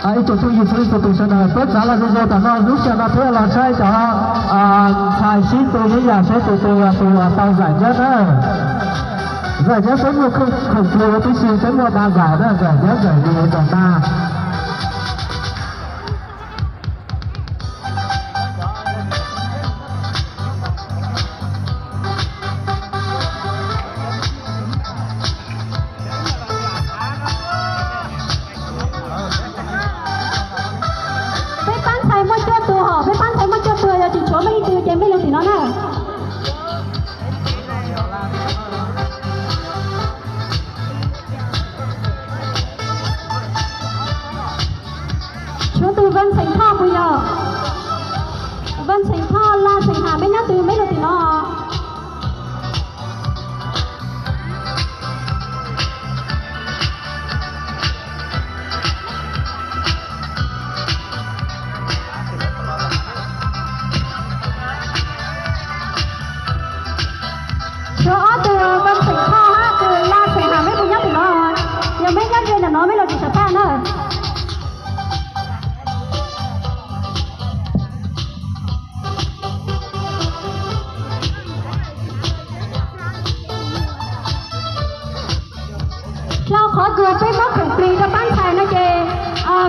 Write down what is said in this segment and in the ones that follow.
Ib tsoom phooj ywg txhua leej txhua tus sawv daws, peb rov los zoo zoo tom no, lub sij hawm no peb los saib cov ntxhais sib tw ib yam saib tus twg yog tus tau zais nyab na. Zais nyab peb muaj khoom plig huv tib si, peb muaj ba zais na, zais nyab zais li tom na. Peb pab ntxhais muaj cuaj tus hos, peb pab ntxhais muaj cuaj tus, yog tsis tshuav mej leej twg ces mej lug tim no na. Tshuav tus Vaj Xeem Thoj puas yog? Vaj Xeem Thoj, Laj Xeem Has, mej nyob twg mej lug tim no. Tshuav ob tug Vaj Xeem Thoj hab tus Laj Xeem Has, mej puas nyob tim no? Yog mej nyob ze ntawm no mej los tsis tshua phaj na. Dlhau qhov kws peb muab khoom plig rau pab ntxhais no ces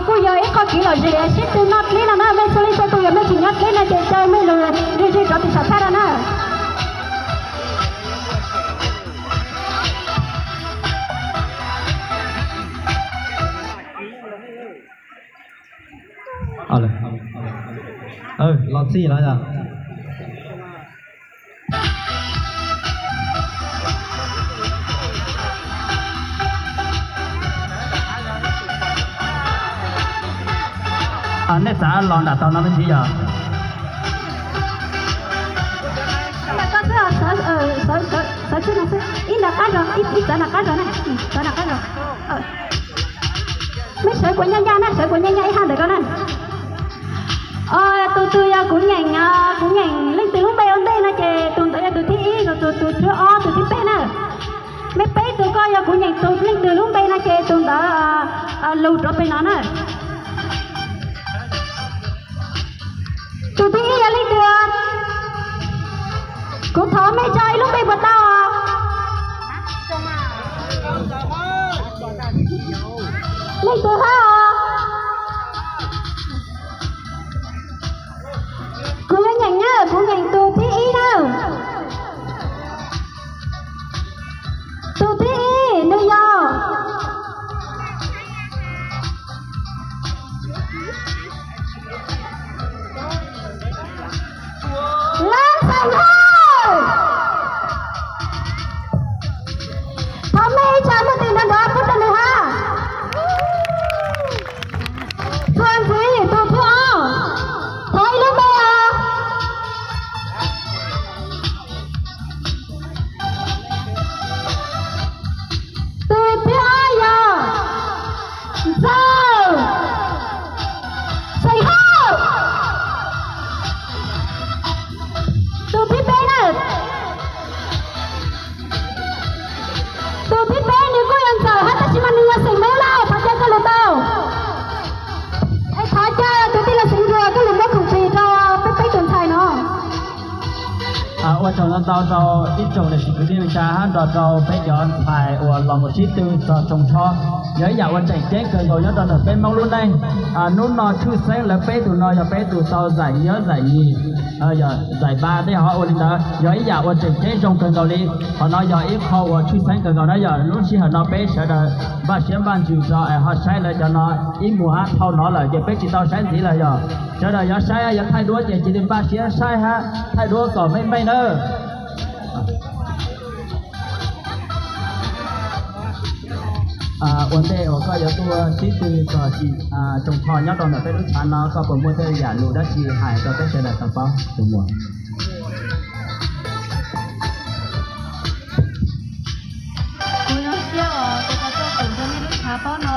kuj yog ib qho kev lom zem sib tw noj dleb no na. Mej txhua leej txhua tus yog mej tsis nyob dleb no ces caw mej lug ze ze rov tim sam phaj rau na. Los txij no yog nej xav los nram tau no me ntsis yog. Ib nram qab zog, ib txawv nram qab zog na, txawv nram qab zog. Mej sawv kuas ncaj ncaj na, sawv kuas ncaj ncaj ib hab ntawm ko na. Tus twg yog kuv nyeem, kuv nyeem leej twg lub npe ua ntej no ces tus ntawd yog tus thib ib, tus, tus thib ob, tus thib peb na. Mej peb tug ko yog kuv nyeem tus leej twg lub npe no ces tus ntawd lug rov pem no na. Tus thib ib yog leej twg? Kuv thov mej tso ib lub npe puas tau? Leej twg hab? Kuv yuav nyeem na, kuv nyeem tus thib ib na. Tus thib ib nws yog Laj Xeem Hawj. Thov mej ib tsa muaj tes nrov nrov pub rau nws hab. Txuas ntxiv tus thib ob, thov ib lub npe os. Tus thib ob yog Ntxawg Xeem Hawj. Tus thib peb na, tus thib peb nws kuj yog Ntxawg hab tab sis mas nws yog xeem Hmoob Lauj, thov caw koj lug tau. Es thov caw tus tij laug Xeev Nruas koj lug muab khoom plig rau peb peb tus ntxhais no. Ua tsaug ntau ntau rau ib tsoom niam txiv kwv tij neej tsa hab nrog rau peb cov ntxhais uas los mus sib tw txog tsoo tsho, yog ib yam uas tseem ceeb kawg nkaus nyob rau ntawm peb Hmoob lub neej. Hnub no tshwj xeeb lawv peb tug no yog peb tug tau zaim nyab zaim nyis, zaim npa tej hov ua li ntawd yog ib yam uas tseem ceeb zoo kawg nkaus li. Qhov no yog ib qho uas tshwj xeeb kawg nkaus na. Yog lub sij hawm no peb sawv daws npaj siab npaj ntsws tso es ho saib lawv cov no ib muag hab, dhau no lawm ces peb tsis tau saib ntxiv lawm. Yog sawv daws yuav saib yuav thaij duab ces cia li npaj siab saib hab thaij duab kom meej meej nawb. Ua ntej uas koj yuav tuaj sib tw txog tsoo tsho nyob rau ntawm peb lub tshav no, koj puas muaj tej yam lus dab tsi hais rau peb sawv daws tau paub tus muam? Kuv zoo siab uas kuv tau tuaj koom rau nej lub tshav pob no,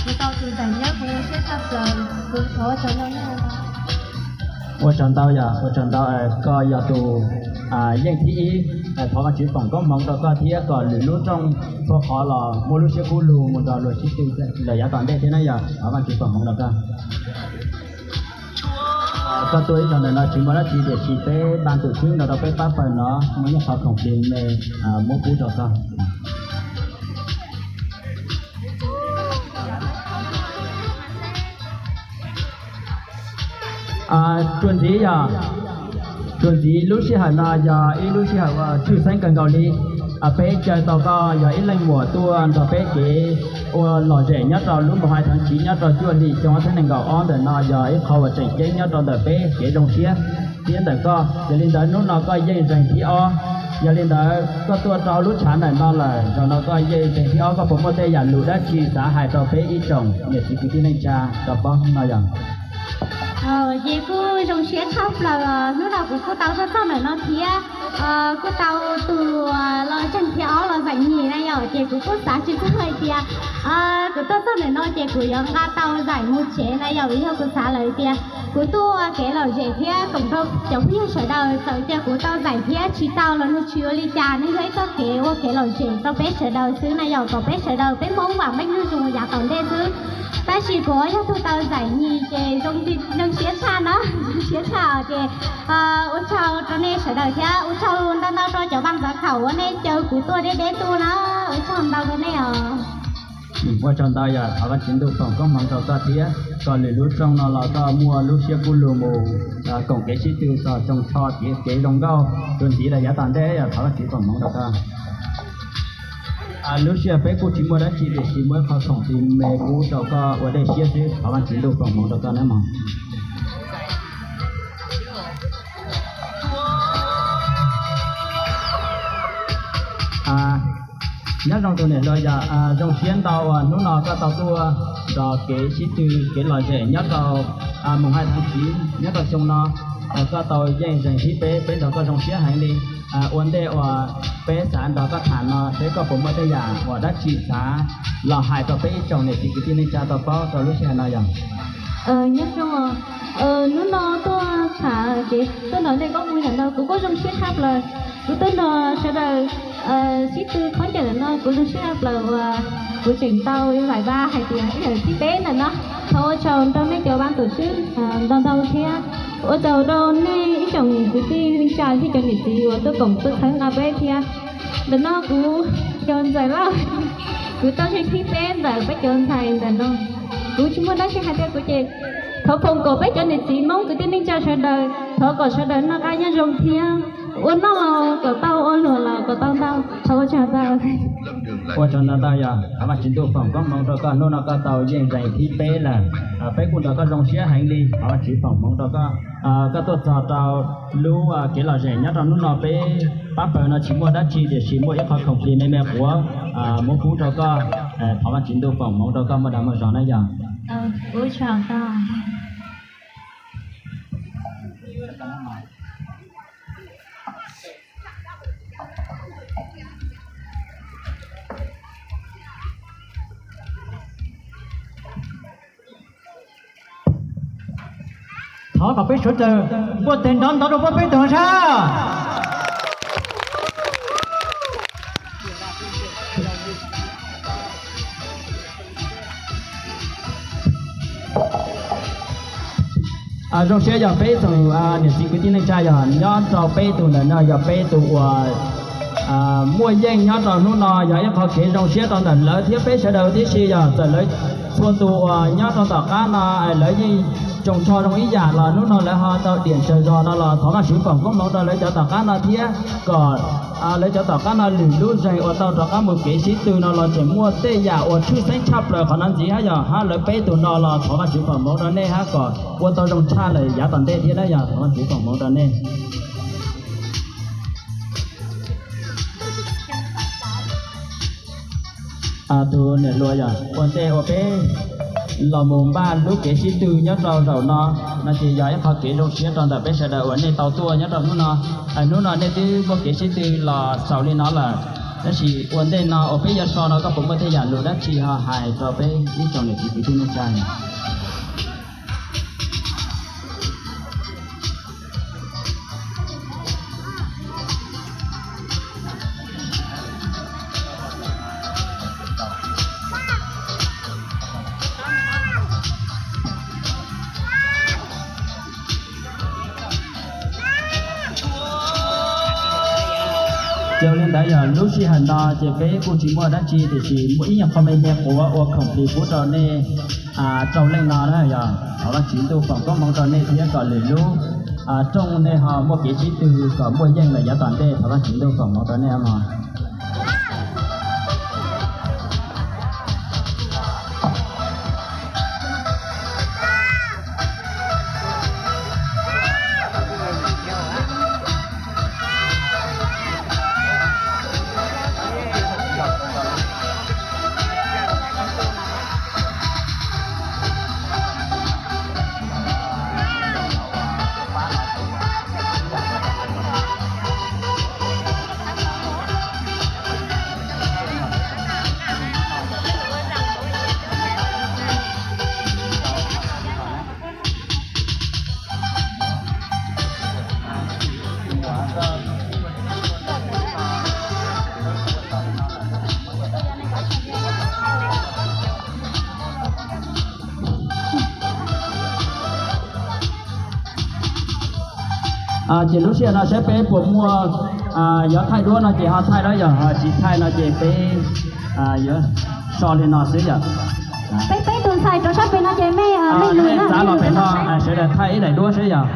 kuv tau tus daim nyab kuv zoo siab tshaj plaws, kuv thov ua tsaug ntau. Ua tsaug ntau yog, ua tsaug ntau, koj yog tus yeej thib ib. Thov Vaajtswv foom koob hmoov rau koj thiab kom lwm lub rooj txhua qhov los muaj lub siab kub lug mus nrog luag sib tw lawm yav tom ntej thiab na yog. Thov Vaajtswv foom hmoov rau koj. Koj tuaj ib zaug ntawm no tsis muaj dab tsi tiam sis peb ban tus xwb nrog rau peb pab pawg no muaj ib qho khoom plig me muab pub rau koj. Txuas ntxiv yog, txuas ntxiv lub sij hawm no yog ib lub sij hawm uas tshwj xeeb kawg nkaus li. Peb caw tau koj yog ib leej muam tuaj nrog peb kev ua lom zem nyob rau lub moos hais thov tsiv nyob rau cuaj hli xyoo ob txhiab nees nkaum ob ntawm no yog ib qho uas tseem ceeb nyob rau ntawm peb kev zoo siab thiab ntawm koj. Yog li ntawd hnub no koj yeej zeeg thib ob. Yog li ntawd koj tuaj rau lub tshav ntawm no lawm, zaum no koj yeej zeeg thib ob, koj puas muaj tej yam lus dab tsi xav hais rau peb ib tsoom niam txiv kwv tij neej tsa rau paub no yog? Ces kuj zoo siab tshaj plaws, hnub no kuv kuj tau tuaj txog ntawm no thiab kuj tau tus los zeeg thib ob los zaim nyim na yom, ces kuv kuj xav tsis txog hais tias kuv tuaj txog ntawm no ces kuv yuav nqa tau zaim mus tsev na yom, vim yog kuv xav lawm tias kuv tuaj ua kev lom zem thiab koom rau cov phooj ywg sawv daws, txawm tias kuv tau zaim thiab tsis tau los nws tsis ua li cas, nws yog ib txoj kev ua kev lom zem rau peb sawv daws xwb na yom, kom peb sawv daws peb Hmoob vam meej mom zoo yav tom ntej xwb. Tab sis kuv yog tus tau zaim nyim ces zoo siab tshaj na, zoo siab tshaj ces ua tsaug rau nej sawv daws thiab ua tsaug ntau ntau rau cov vaj ntxov thaum uas nej caw kuv tuaj deb deb tuaj na, ua tsaug ntau rau nej os. Ua tsaug ntau yog thov Vaajtswv ntuj foom koob hmoov rau koj thiab kom lwm lub rooj no los koj muaj lub siab kub lug mus koom kev sib tw txog tsoo tsho kev zoo nkauj txuas ntxiv rau yav tom ntej yog thov Vaajtswv foom hmoov rau koj. Lub sij hawm peb kuj tsis muaj dab tsi tiam sis muaj ib qho khoom plig me pub rau koj ua dej siab xwb, thov Vaajtswv ntuj foom hmoov rau koj nawb mog. Nyob zoo tus niam hluas yog zoo siab ntau uas hnub no koj tau tuaj nrog kev sib tw kev lom zem nyob rau moos hais thov tsiv nyob rau xyoo no, koj tau yeej zeeg thib peb, peb nrog koj zoo siab heev li. Ua ntej uas peb xav nrog koj tham no seb koj puas muaj tej yam uas dab tsi xav los hais rau peb ib tsoom niam txiv kwv tij neej tsa tau paub rau lub sij hawm no yog? Nyob zoo, hnub no tuaj tham kev tuaj nrog nej koob hmoov ntawm no kuv kuj zoo siab tshaj plaws. Kuv tuaj nrog sawv daws sib tw khaub ncaws ntawm no kuv zoo siab tshaj plaws uas kuv tseem tau zaim vaj hais tias ib yam thib peb ntawm no. Thov ua tsaug rau nej cov vaj ntxwv ntau ntau thiab ua tsaug rau nej ib tsoom kwv tij neej tsa thiab cov niam txiv uas tuaj koom tuaj txhawb nqa peb thiab. Ntawm no kuv yog Ntxawm Lauj, kuv tau zeeg thib peb ntawm peb cov ntxhais ntawm no. Kuv tsis muaj dab tsi hais tias kuv ces thov foom kom peb cov niam txiv Hmoob kwv tij neej tsa sawv daws thov kom sawv daws noj qab nyob zoo thiab ua noj los kom tau, ua luam los kom tau ntau. Thov ua tsaug ntau. Ua tsaug ntau ntau yog thov Vaajtswv ntuj foom koob hmoov rau koj, hnub no koj tau yeej zeeg thib peb lawm. Peb kuj nrog koj zoo siab heev li, thov Vaajtswv foom hmoov rau koj. Koj tuaj txog rau lub kev lom zem nyob rau hnub no peb pab pawg no tsis muaj dab tsi tiam sis muaj ib qho khoom plig me me quav muab pub rau koj, thov Vaajtswv ntuj foom hmoov rau koj muaj dag muaj zog na yog. Thov kom peb sawv daws npuaj tes nrov nrov rau peb tug sab. Zoo siab yog peb tsoom niam txiv kwv tij neej tsa yog nyob rau peb tug ntawm no yog peb tug uas muaj yeej nyob rau hnub no yog ib qho kev zoo siab rau ntawm lawv thiab peb sawv daws tib si. Yog txawm lawv txhua tus uas nyob rau tom qab no lawv yeej tsoos tsho zoo ib yam los hnub no lawv ho tau diam tsawg zog no los thov Vaajtswv foom koob hmoov rau lawv cov tom qab no thiab kom lawv cov tom qab no lwm lub zeeg uas tau rov qab mus kev sib tw no los tseem muaj tej yam uas tshwj xeeb tshaj plaws qhov no ntxiv hab yog hab lawv peb tug no los thov Vaajtswv foom hmoov rau nej hab kom ua tau zoo tshaj lawm yav tom ntej thiab na yog thov Vaajtswv foom hmoov rau nej. Tus niam hluas yog ua ntej uas peb los mus npaj lub kev sib tw nyob rau zaum no, no ces yog ib qho kev zoo siab rau ntawm peb sawv daws uas nej tau tuaj nyob rau hnub no. Hnub no nej twb muaj kev sib tw los xaus li no lawm, tab sis ua ntej no uas peb yuav so no koj puas muaj tej yam lus dab tsi ho hais rau peb ib tsoom niam txiv kwv tij neej tsa? Yog li ntawd yog lub sij hawm no ces peb kuj tsis muaj dab tsi tiam sis muaj ib nyuag qho me me quav ua khoom plig pub rau nej rau leej no na. Yog thov Vajtswv ntuj foom koob hmoov rau nej thiab kom lwm lub rooj nej ho muaj kev sib tw kom muaj yeej lawm yav tom ntej. Thov Vajtswv ntuj foom hmoov rau nej mog. Ces lub sij hawm no saib peb puas muaj, yog thaij duab no ces ho thaij dab, yog tsis thaij no ces peb yuav so li no xwb yog. Peb peb tus ntxhais rau sab pem no ces mej, mej txav los pem no, sawv daws thaij ib daim duab seb yog.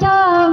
Cov